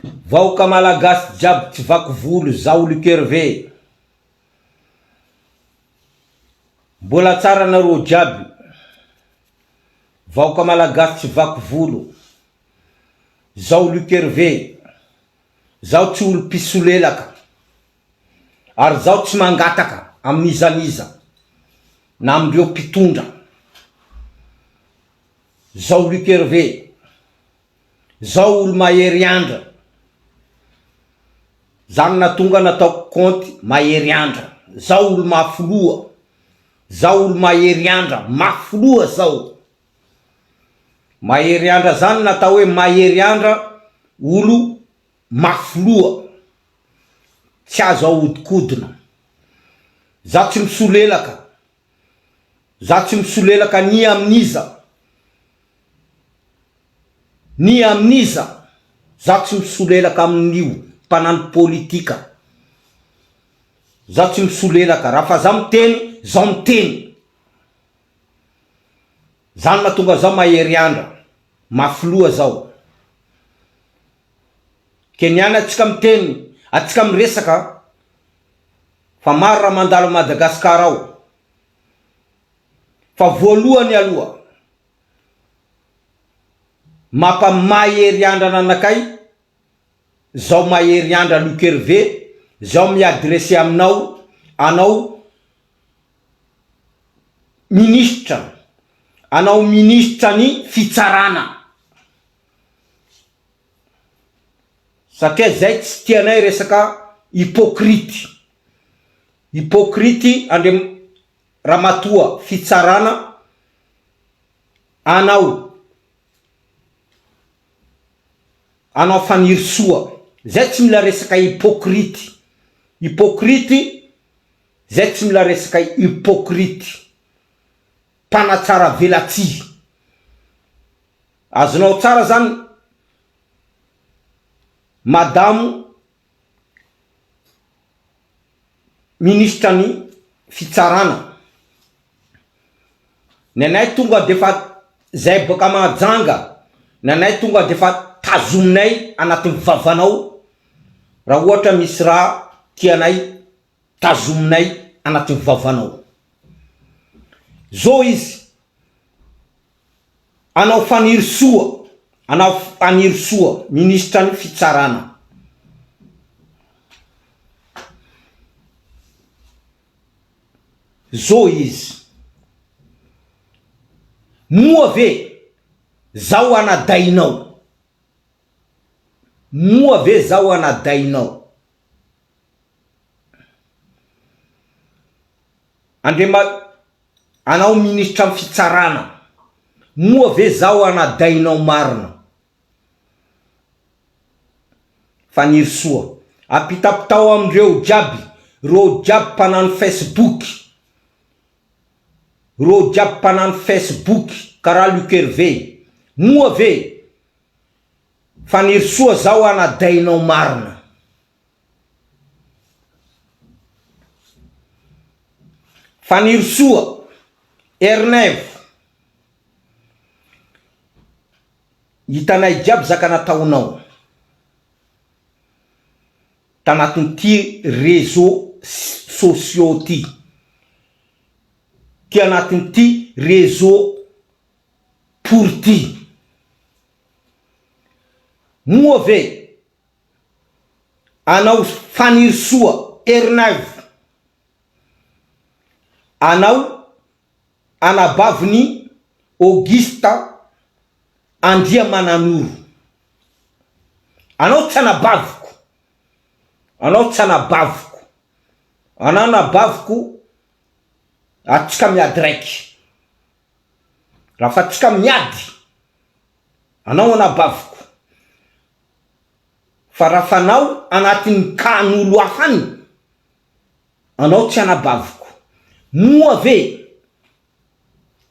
Vahoaka Malagasy jiaby tsy vaky volo zaho Luc Hervé. Mbola tsara nareo jiaby. Vahoaka Malagasy tsy vaky volo. Zaho Luc Hervé. Zaho tsy olo mpisolelaka. Ary zaho tsy mangataka amin'iza n'iza na amindreo mpitondra. Zaho Luc Hervé. Zao olo mahery andra. Zany natonga nataoko compte mahery andra. Zao olo mafy loha. Zao olo mahery andra, mafy loha zao. Mahery andra zany natao hoe mahery andra olo mafy loha. Tsy azo ahodikodina. Za tsy misolelaka. Za tsy misolelaka ni amin'iza ni amin'iza, za tsy misolelaka amin'io mpanano politika, za tsy misolelaka, raha fa za miteny, zao miteny, zany mahatonga zao mahery andra, mafy loha zao, keniana atsika miteny, atsika miresaka fa maro raha mandalo Madagascar ao, fa voalohany aloha mapa mahery andrana anakay zao mahery andra Luc Hervé zao mi adresse aminao anao ministra anao ministra ny fitsarana satria zay tsy tianay resaka hypocrite hypocrite andre Ramatoa fitsarana anao anao Fanirisoa zay tsy mila resaka hypocrite hypocrite zay tsy mila resaka hypocrite mpanatsara velatsihy azonao tsara zany madamo Minisitra ny fitsarana. Ny anay tonga defa zay boaka Mahajanga, ny anay tonga defa tazominay anatin'ny vavanao raha ohatra misy raha tianay tazominay anatin'ny vavanao. Zao izy, anao Fanirisoa, anao Fanirisoa, minisitra ny fitsarana. Zo izy. Moa ve zaho anadahinao? Moa ve zaho anadahinao? Andriama. Anao minisitra ny fitsarana, moa ve zaho anadahinao marina? Fanirisoa, ampitapitao amindreo jiaby reo jiaby mpanano facebook, reo jiaby mpanano facebook karaha Luc Hervé, moa ve Fanirisoa zaho anadahinao marina? Fanirisoa Ernaivo, hitanay jiaby zaka nataonao tanatin'ity réseaux sociaux ty, ty anatin'ity réseau pour ty, moa ve Anao Fanirisoa Ernaivo, anao anabavin'i Auguste Andriamananoro. Anao tsy anabaviko, anao tsy anabaviko, anao anabaviko atsika miady raiky. Raha fa tsika miady, anao anabaviko. Fa raha fanao anatin'ny cas n'olo hafa any, anao tsy anabaviko. Moa ve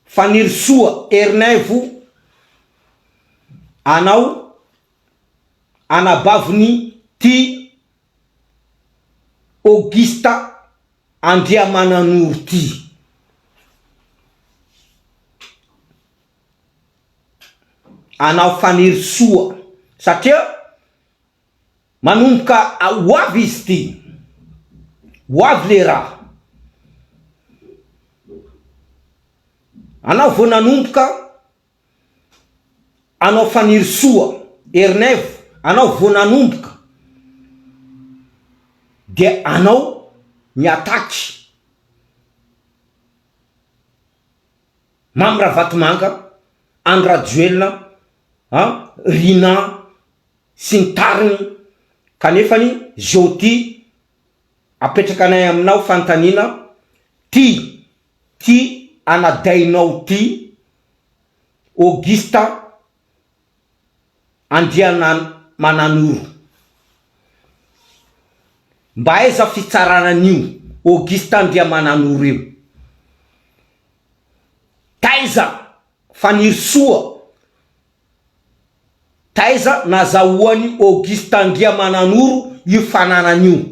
Fanirisoa Ernaivo anao anabaviny ty Auguste Andriamananoro ty? Anao Fanirisoa satria. Manomboka ho avy izy ity. Ho avy le raha. Anao vao nanomboka anao Fanirisoa Ernaivo, anao vao nanomboka dia anao mi-attaque Mamy Ravatomanga, Andry Rajoelina, an, Rinah sy ny tariny kanefany zao ty apetrakanay aminao fanontaniana ty ty anadahinao ty Auguste Andrianamananoro mba aiza fitsarana an'io Auguste Andriamananoro io taiza Fanirisoa Taiza nazahoan'i Auguste Andriamananoro io fananany io?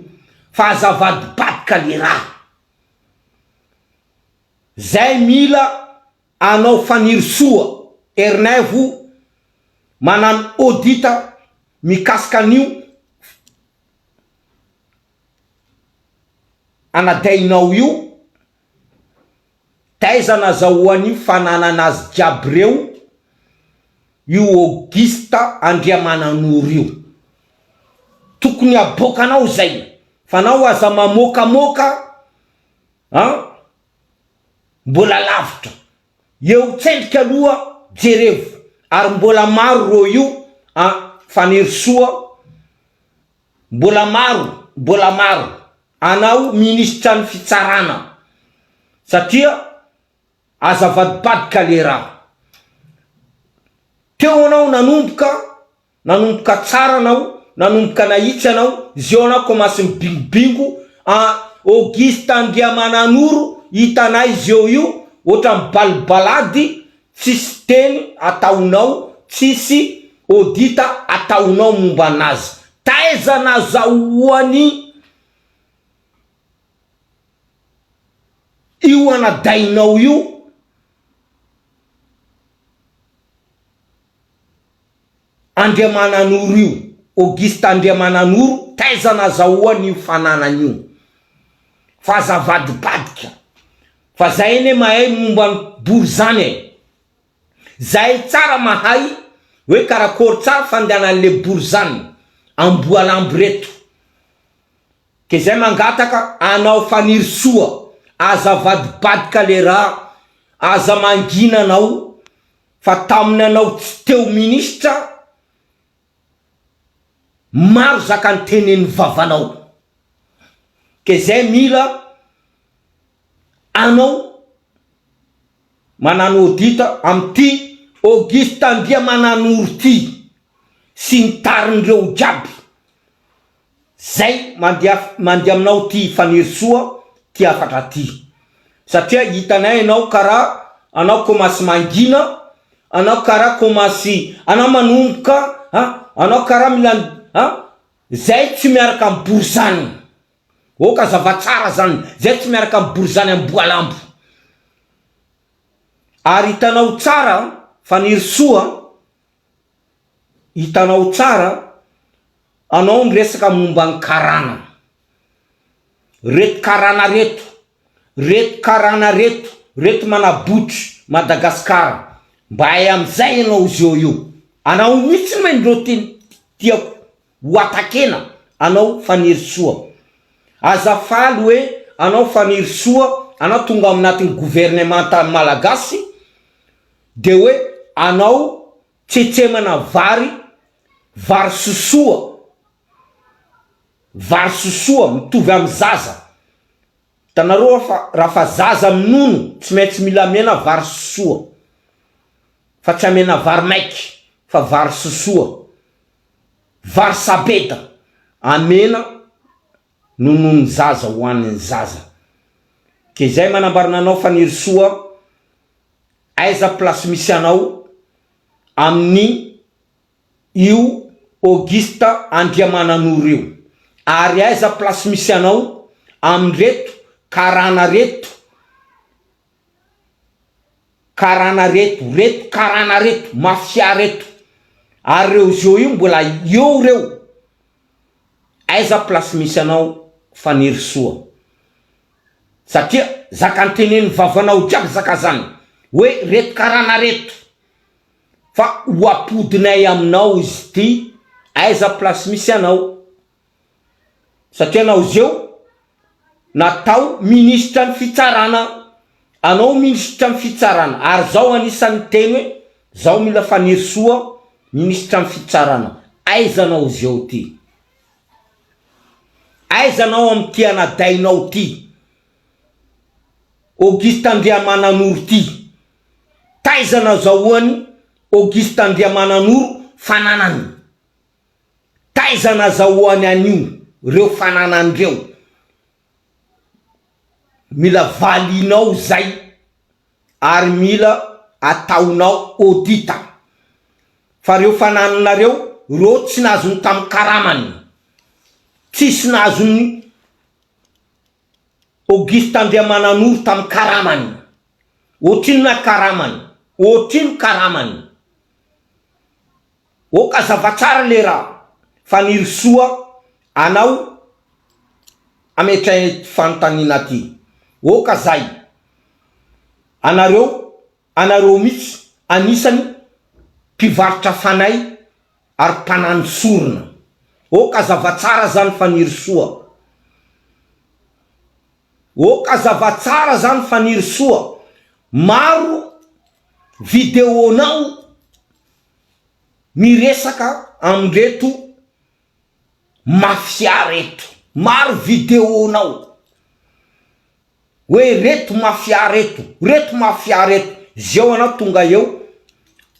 Fa aza avadibadika le raha. Zay mila anao Fanirisoa Ernaivo manano audit mikasika an'io anadahinao io, Taiza nazahoan'io fananana azy jiaby reo io Auguste Andriamananoro io? Tokony aboakanao zay fa nao aza mamoakamoaka an! Mbola lavitra eo tsendrika aloha jerevo ary mbola maro reo io an Fanirisoa Mbola maro, mbola maro anao minisitra ny fitsarana satria aza avadibadika le raha. Teo anao nanomboka, nanomboka tsara anao, nanomboka nahitsy anao, zeo anao commence mibingobingo, an Auguste Andriamananoro hitanay zeo io ohatran'ny balibalady Tsisy teny ataonao tsisy audit ataonao momba anazy. Taiza nazahoany io anadahinao io? Andriamananoro io, Auguste Andriamananoro, taiza nazahoany io fananany io? Fa aza avadibadika. Fa zay anie mahay momba ny bory zany e! Zay tsara mahay hoe karakôry tsara fandehanan'le bory zany amboalambo reto. Ke zay mangataka anao Fanirisoa aza avadibadika le raha, aza mangina anao fa tamin'ny anao tsy teo ministra maro zaka nitenen'ny vavanao. Ke zay mila anao manano audit amin'ity Auguste Andriamananoro ty sy ny tariny reo jiaby zay mandeha mandeha aminao ty Fanirisoa ty hafatra ty satria hitanay anao karaha anao commence mangina anao karaha commence anao manomboka a anao karaha mila a zay tsy miaraka am borizany Ok azava tsara zany, zay tsy miaraka am borizany amboalambo. Ary hitanao tsara Fanirisoa, hitanao tsara anao miresaka momba ny karana. Reto karana reto, reto karana reto, reto manabotry Madagascar, mba hay amizay ianao zeo io. Anao mihitsy no ndreo tiako Ho atakena anao Fanirisoa. Aza faly hoe anao Fanirisoa anao tonga ao anatin'ny gouvernemanta malagasy de hoe anao tsetsemana vary vary sosoa vary sosoa mitovy amin'ny zaza. Hitanareo fa raha fa zaza minono tsy maintsy mila amena vary sosoa fa tsy amena vary maiky fa vary sosoa. Vary sabeda amena nonono zaza ho an'ny zaza. Ke zay manambarana anao Fanirisoa aiza place misy anao amin'ny io Auguste Andriamananoro io ary aiza place misy anao amin'ireto karana reto Karana reto, reto karana reto, mafia reto, ary reo zeo io mbola eo reo. Aiza place misy anao Fanirisoa? Satria zaka niteneniny vavanao jiaby zaka zany hoe reto karana reto fa ho apodinay aminao izy ty aiza place misy anao? Satria anao zeo natao minisitra ny fitsarana anao minisitra ny fitsarana ary zao anisany niteny hoe zao mila Fanirisoa minisitra ny fitsarana aiza anao zeo ty? Aiza anao amin'ity anadahinao ty? Auguste Andriamananoro ty? Taiza nazahoany Auguste Andriamananoro fananany? Taiza nazahoany an'io reo fananany reo? Mila valianao zay ary mila ataonao audit fa reo fanananareo reo tsy nazony tam karamany, tsisy nazony Auguste Andriamananoro tam karamany, ohatrinona karamany, ohatrino karamany. Ok azava tsara le raha Fanirisoa anao ametraha fanontaniana ty ok zay anareo anareo mitsy anisany mpivarotra fanay ary mpanano sorona ok azava tsara zany Fanirisoa ok azava tsara zany Fanirisoa maro video nao miresaka amreto mafia reto maro video nao hoe reto mafia reto reto mafia reto zeo anao tonga eo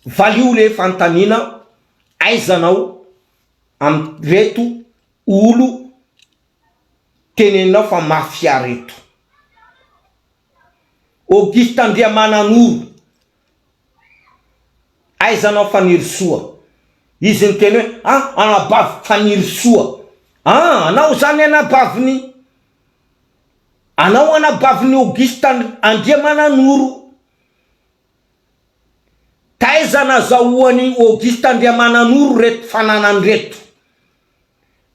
valio le fanontaniana aiza anao am reto olo teneninao fa mafia reto Auguste Andriamananoro Aiza anao Fanirisoa? Izy niteny hoe ah anabaviko Fanirisoa. Ah anao zany anabaviny anao anabavin'i Auguste Andriamananoro. Taiza nazahoan'i Auguste Andriamananoro reto fananany reto?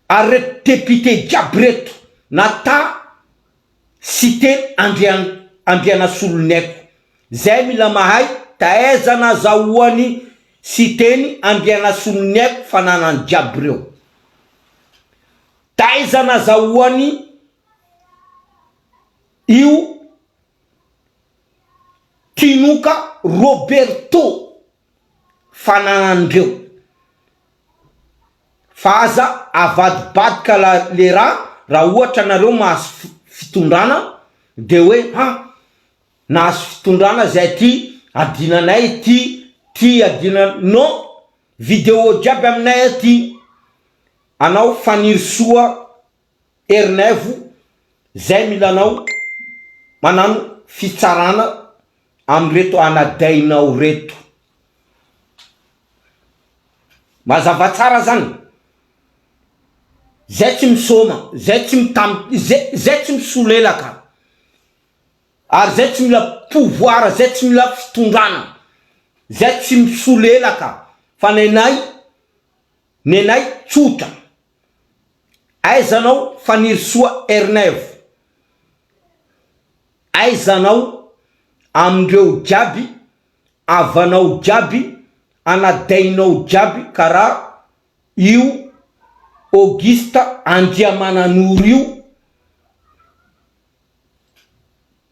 Ary reto député jiaby reto nata Siteny Andrian Andrianasoloniaiko zay mila mahay taiza nazahoany Siteny Andrianasoloniaiko fananany jiaby reo taiza nazahoany io Tinoka Roberto fananandreo. Fa aza avadibadika la le raha raha ohatra nareo mahazo fitondrana de hoe ha nahazo fitondrana zay ty adinanay ty ty adina non video jiaby aminay aty anao Fanirisoa Ernaivo zay mila anao manano fitsarana amreto anadainao reto. Mazava tsara zany, zay tsy misôma, zay tsy mitam- zay zay tsy misolelaka, ary zay tsy mila pouvoir, zay tsy mila fitondrana, zay tsy misolelaka fa nenay nenay tsotra. Aiza anao Fanirisoa Ernaivo? Aiza anao amindreo jiaby havanao jiaby anadainao jiaby karaha io Auguste Andriamananoro io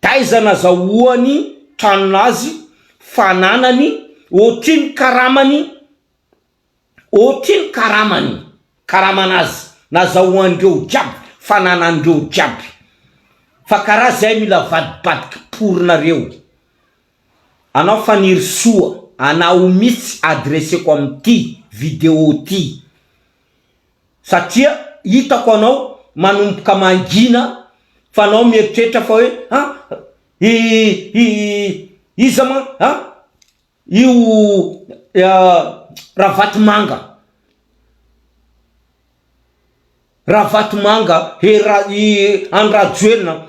taiza nazahoany tranonazy fananany otrino karamany Otrino karamany, karamanazy nazahoandreo jiaby fananandreo jiaby fa karaha zay mila avadibadiky porinareo anao Fanirisoa anao mitsy adresseko amity video ty satria hitako anao manomboka mangina fa anao mieritreritra fa hoe an i i iza ma an Io Ravatomanga, Ravatomanga, Hery Ra- i Andry Rajoelina,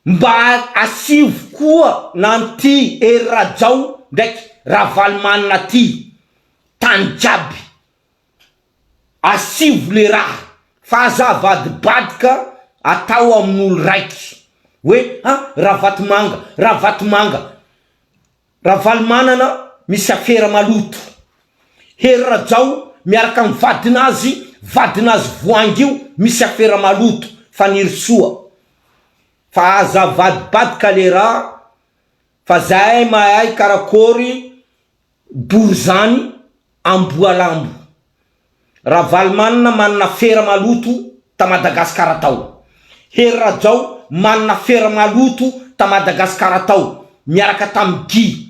mba asivo koa nan'ty Hery Rajao ndraiky Ravalomanana ty, tany jiaby, asivo le raha. Fa aza avadibadika atao amin'olo raiky hoe ha Ravatomanga, Ravatomanga. Ravalomanana misy afera maloto. Hery Rajao miaraka amin'ny vadinazy, vadinazy voahangy io misy afera maloto, Fanirisoa. Fa aza avadibadika le raha fa zahay mahay karakôry borizany amboalambo. Ravalomanana manana afera maloto ta Madagascar tao. Hery Rajao manana afera maloto ta Madagascar tao miaraka tam Guy.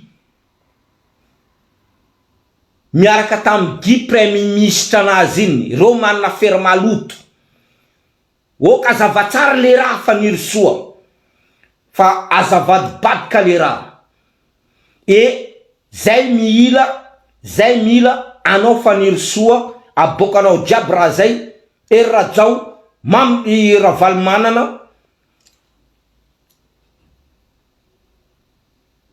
Miaraka tam Guy praiminisitra anazy iny reo manana afera maloto. Ok azava tsara le raha Fanirisoa fa aza avadibadika le raha e zay mihila zay mila anao Fanirisoa aboakanao jiaby raha zay Hery Rajao Mamy i Ravalomanana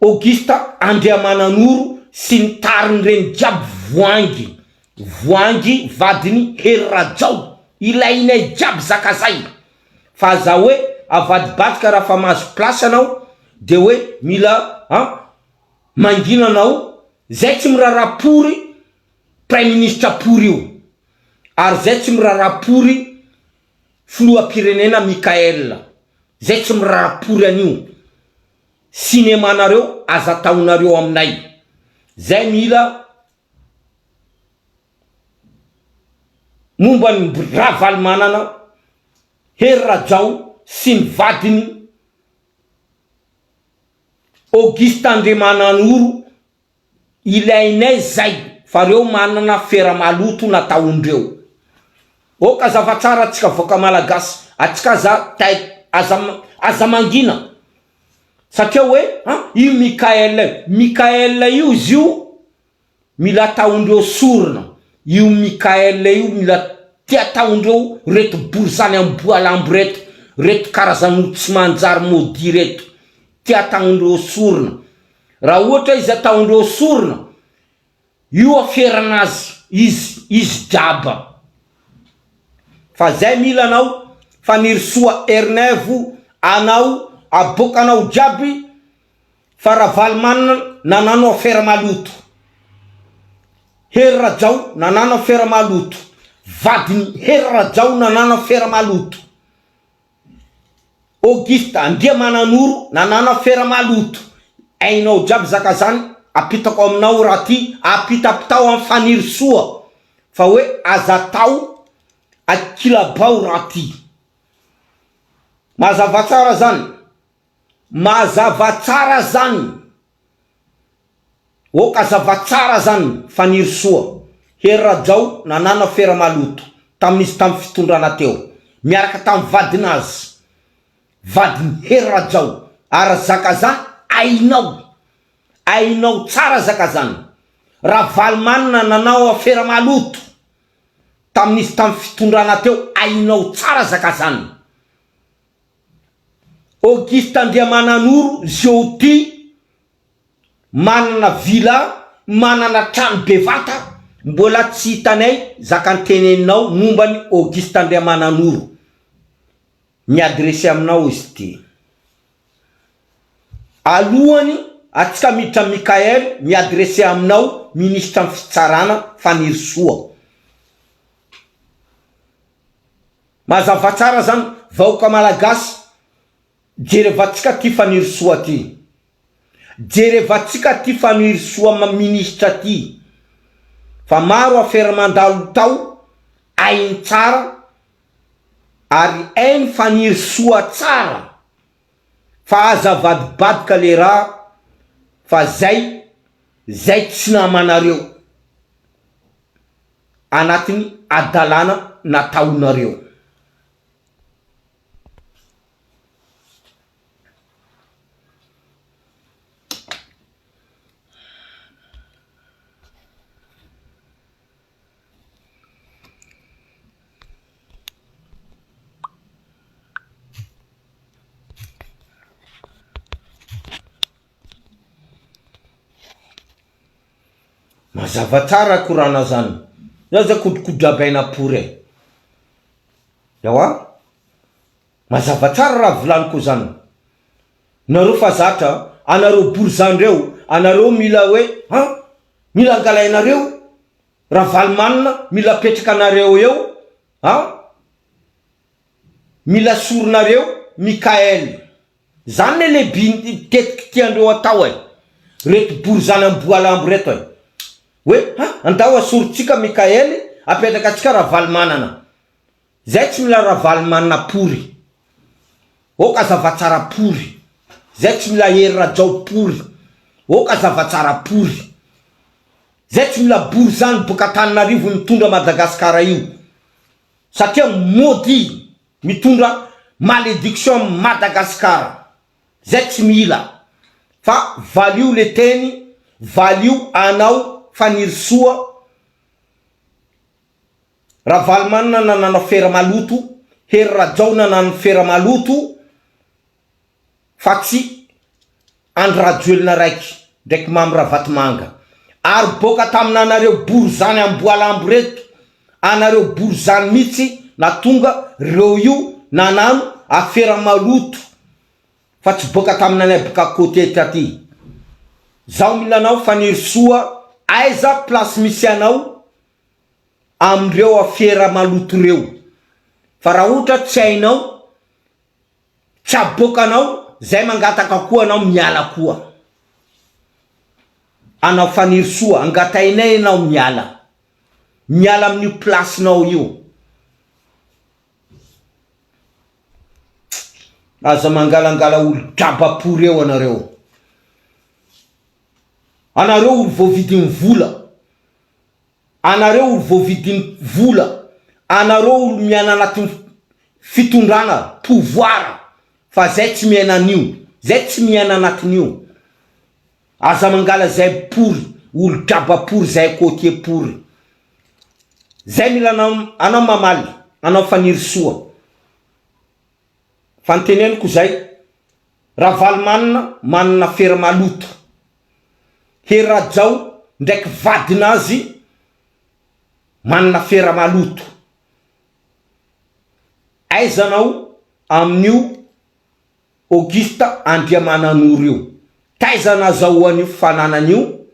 Auguste Andriamananoro sy ny tariny reny jiaby voangy voangy vadiny Hery Rajao ilainay jiaby zaka zay fa aza hoe avadibadika raha fa mahazo place anao de hoe mila an mangina anao zay tsy miraharaha pory praiministra pory io ary zay tsy miraharaha pory filoham-pirenena Mickaël zay tsy miraharaha pory an'io Cinéma nareo aza ataonareo aminay zay mila momba ny Ravalomanana, Hery Rajao sy ny vadiny Auguste Andriamananoro Ilainay zay fa reo manana fera maloto nataondreo. Ok azava tsara atsika vaoka malagasy atsika aza tay aza aza mangina satria hoe an io Mickaël io Mickaël io izy io mila ataondreo sorona io Mickaël io mila tia ataondreo reto borizany amboalambo reto reto karazan'olo tsy manjary maudit reto tia ataondreo sorona Raha ohatra izy ataondreo sorona, io aferana azy izy izy jiaby. Fa zay mila anao Fanirisoa Ernaivo anao aboakanao jiaby fa Ravalomanana nanano afera maloto. Hery Rajao nanano afera maloto. Vadiny Hery Rajao nanano afera maloto. Auguste Andriamananoro nanana afera maloto ainao jiaby zaka zany apitako aminao raha ty apitapitao am Fanirisoa fa hoe aza atao akilabao raha ty mazava tsara zany mazava tsara zany Ok azava tsara zany Fanirisoa Hery Rajao nanana afera maloto tamin'izy tam fitondrana teo miaraka tam vadinazy vadiny Hery Rajao ary zaka zany ainao ainao tsara zaka zany Ravalomanana nanao afera maloto tamin'izy tam fitondrana teo ainao tsara zaka zany Auguste Andriamananoro Zioty manana villa, manana trano bevata, mbola tsy hitanay zaka nteneninao momba ny Auguste Andriamananoro. Mi-adresser aminao izy ity. Alohany atsika miditra Mickaël mi-adresser aminao ministra ny fitsarana Fanirisoa. Mazava tsara zany vahoaka malagasy jerevantsika ty Fanirisoa ty. Jerevantsika ty Fanirisoa ministra ty fa maro afera mandalo tao hainy tsara ary hainy Fanirisoa tsara fa aza avadibadika le raha fa zay zay tsy namanareo. anatin'ny adalana nataonareo. Mazava tsara korana zany. Zao aza kodikodrabaina pory e. Ewa, mazava tsara raha volaniko zany. Nareo fa zatra, anareo borizano reo, anareo mila hoe an, mila angalainareo Ravalomanana, mila apetraka anareo eo an, mila asorinareo Mickaël. Zany ne le bi tetiky tiandreo atao e! Reto borizano amboalambo reto e! Hoe ha andao asorintsika Mickaël apetraka antsika Ravalomanana. Zay tsy mila Ravalomanana pory. Oka zavatsara pory. Zay tsy mila Hery Rajao pory. Oka zavatsara pory. Zay tsy mila borizano boka Antananarivo mitondra Madagascar io. Satria maudit mitondra malédiction Madagascar. Zay tsy mila. Fa valio le teny, valio anao Fanirisoa. Ravalomanana nanana fera maloto, Hery Rajao nanano fera maloto fa tsy Andry Rajoelina raiky ndraiky Mamy Ravatomanga. Ary boka taminanareo borizany amboalambo reto, anareo borizany mitsy natonga reo io nanano afera maloto fa tsy boka taminanay boka cote taty. Zaho mila anao Fanirisoa aiza place misy anao amin'ireo afera maloto ireo fa raha ohatra tsy hainao tsy aboakanao zay mangataka koa anao miala koa anao Fanirisoa angatahinay ianao miala miala amin'io place nao io aza mangalangala olo drabapory eo anareo anareo olo voavidin'ny vola Anareo olo voavidiny vola, anareo olo miaina anatin'ny fitondrana, pouvoir, fa zay tsy miaina an'io, zay tsy miaina anatin'io. Aza mangala zay pory, olo draba pory zay côtier pory. Zay mila anao, anao mamaly, anao Fanirisoa. Fa ny teneniko zay, Ravalomanana manana afera maloto. Hery Rajao ndraiky vadinazy manana afera maloto. Aiza anao amin'io Auguste Andriamananoro io? Taiza nazahoan'io fananana io?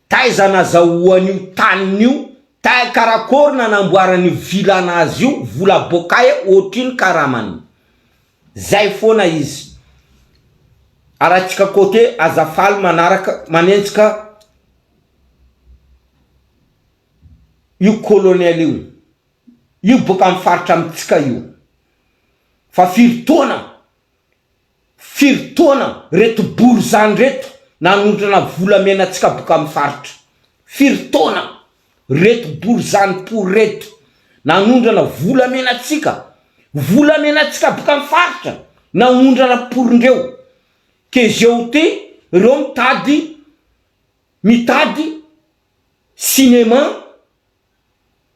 Taiza nazahoan'io taniny io? Tay karakôry nanamboaran'io villa nazy io vola bôkay otrino karamany? Zay foana izy. Ary atsika côté aza faly manaraka manenjika io colonel io. Io boka am faritra amitsika io. Fa firy taona Firy taona reto borizano reto nanondrana volamena antsika boka am faritra? Firy taona reto borizano pory reto nanondrana volamena antsika? Volamena antsika boka am faritra naondrana porindreo ke zeo ty reo mitady mitady cinéma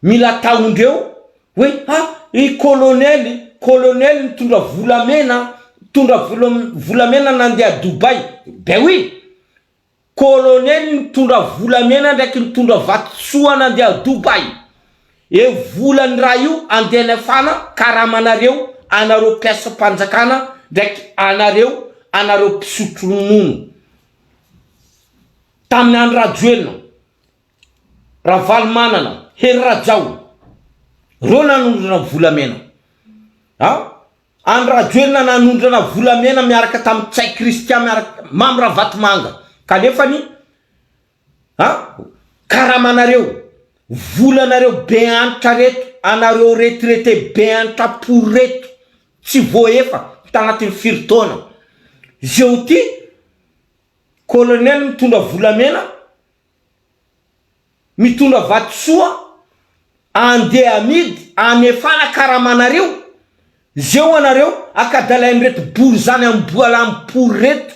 Mila atahondreo hoe ha i colonel colonel nitondra volamena nitondra vola volamena nandeha Dubaï ben oui colonel nitondra volamena ndraiky nitondra vatosoa nandeha Dubaï e volany raha io andeha nefana karamanareo anareo mpiasam-panjakana ndraiky anareo anareo mpisotro ronono tamin'ny andro Rajoelina Ravalomanana, Hery Rajao, reo nanondrana volamena a! Andry Rajoelina nanondrana volamena miaraka tamin'i Ntsay Christian miaraka Mamy Ravatomanga kalefany a! Karamanareo, volanareo be antitra reto, anareo retraité be antitra pory reto tsy voaefa tanatin'ny firy taona zeo ty colonel mitondra volamena Mitondra vatosoa andeha amidy anefana karamanareo zeo anareo akadalain'ireto borizany amboalambo pory reto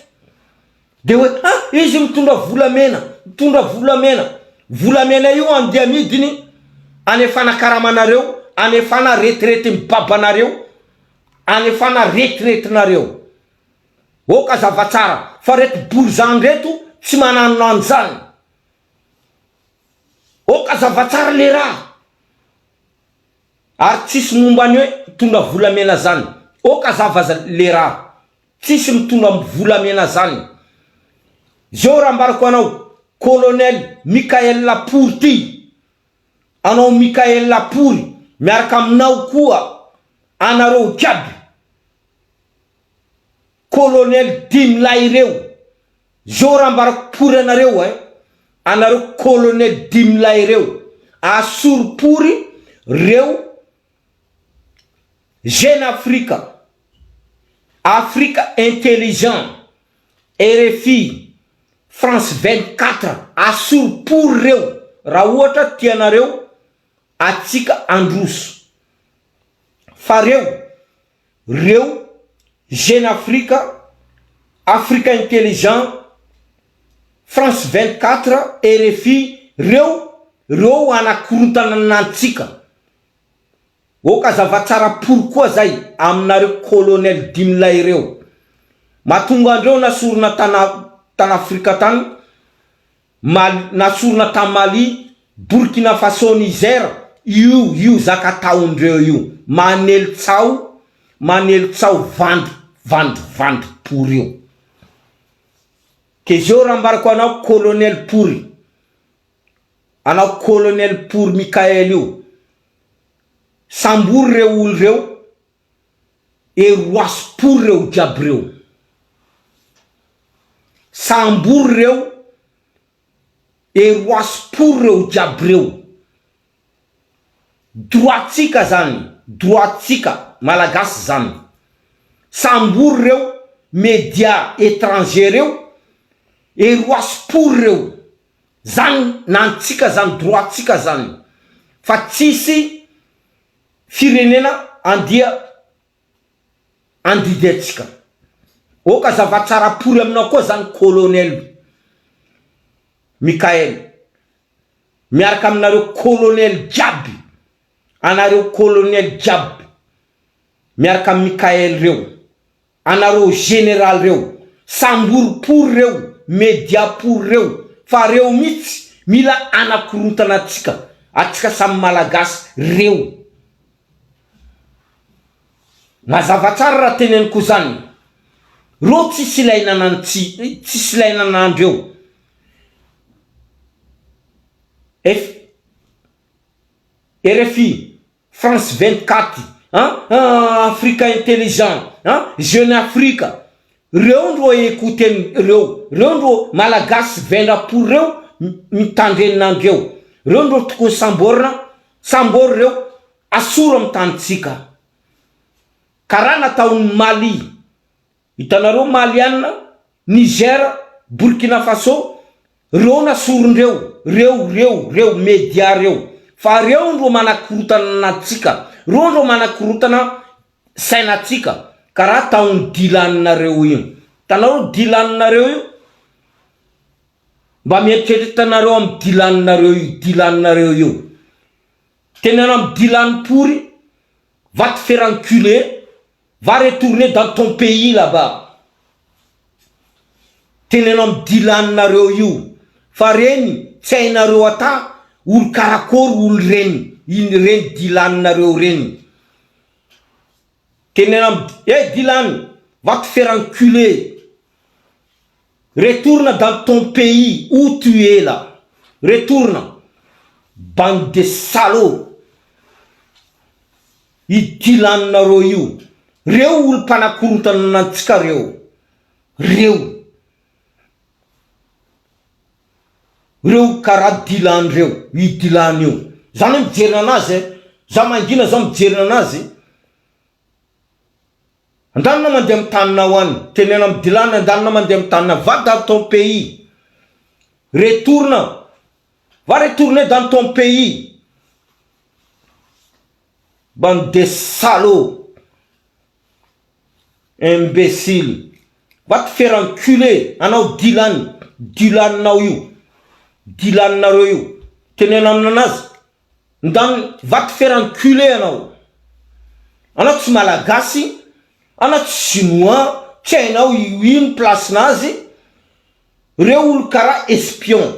de hoe ha izy mitondra volamena mitondra volamena volamena io andeha amidiny anefana karamanareo anefana retirety babanareo anefana retiretinareo ok zavatsara fa reto borizany reto tsy mananona anzany Ok azava tsara le raha. Ary tsisy momba ny hoe mitondra volamena zany. Ok azava le raha. Tsisy mitondra volamena zany. Zeo raha ambarako anao, Colonel Mickaël Pory ty, anao Mickaël Pory miaraka aminao koa anareo jiaby, Colonel dimilahy reo, zeo raha ambarako pory anareo ein, anareo colonel dimilahy reo, asory pory reo Jeune Africa, Afrique intelligent, rfi, France 24, asory pory reo raha ohatra tianareo atsika androso fa reo reo Jeune Afrique, Africa Intelligent, France 24, rfi, reo reo hanakorontana antsika. Ok azava tsara pourquoi zay aminareo colonel dimilay reo. Mahatonga andreo nasorina tana tana Afrika tany Mali nasorina tany Mali, Burkina Faso, Niger io io zaka ataondreo io manely tsaho manely tsaho vandy vandy vandy pory io. Ke zeo raha ambarako anao colonel pory anao colonel pory Mickaël io sambory reo olo reo et roaso pory reo jiaby reo. Sambory reo et roaso pory reo jiaby reo. Droit tsika zany, droit tsika malagasy zany. Sambory reo media etranger reo et roaso pory reo. Zany nantsika zany droit tsika zany. Fa tsisy firenena andia andidy antsika. Ok zava-tsara pory aminao koa zany colonel Mickaël miaraka aminareo colonel jiaby anareo colonel jiaby miaraka am Mickaël reo anareo général reo sambory pory reo media pory reo fa reo mitsy mila anakorontana atsika atsika samy malagasy reo mazava tsara raha teneniko zany reo tsisy ilaina nan tsy tsisy ilaina anandreo F rfi France 24 an Africa intelligent an jeune Africa reo ndro ecouten reo reo ndro malagasy vendrapory reo mitandrenina andreo reo ndro tokony samborina sambory reo asoro am tanitsika karaha nataony Mali Hitanareo Maliana, Niger, Burkina Faso, reo nasorindreo, reo, reo, reo media reo, fa reo ndro manakorotana antsika, reo ndro manakorotana sainatsika, karaha ataon'i Dylan nareo io, hitanareo Dylan nareo io, mba mieritrereta nareo am Dylan nareo io, Dylan nareo io, teneno am Dylan pory, va te faire enculer, Va retourner dans ton pays là bas. Teneno am Dylan nareo io fa reny tsy hainareo ata olo karakory olo reny iny reny Dylan nareo reny. Teneno am eh Dylan va te faire enculer retourne dans ton pays où tu es là retourne bande de salauds. I Dylan nareo io. Reo olo mpanakorontanana antsika reo. Reo. Reo karaha Dylan reo. I Dylan io. Za anie mijery nanazy e. Za mangina zao mijery nanazy. Andanina mandeha am taninao any. Teneno am Dylan andanina mandeha am taninao. Va dans ton pays. Retourne. Va retourner dans ton pays. Bande de salauds! Imbécile! Va te faire enculer anao Dylan, Dylan nao io, Dylan nareo io, teneno aminanazy, ndany va te faire enculer anao, anao tsy malagasy, anao tsy chinois, tsy hainao ino place nazy, Reo olo kara espion.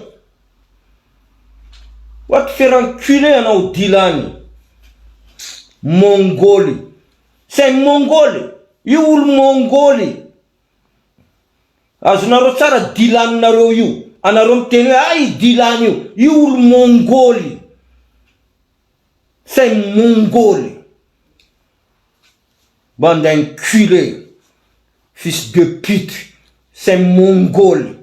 Va te faire enculer anao Dylan. Mongoly. C'est Mongoly. Io olo Mongoly. Azonareo tsara dilaninareo io. Anareo miteny hoe ay dilany io. Io olo Mongoly. C'est Mongoly. Bande d'enculé. Fils de pute. C'est Mongoly.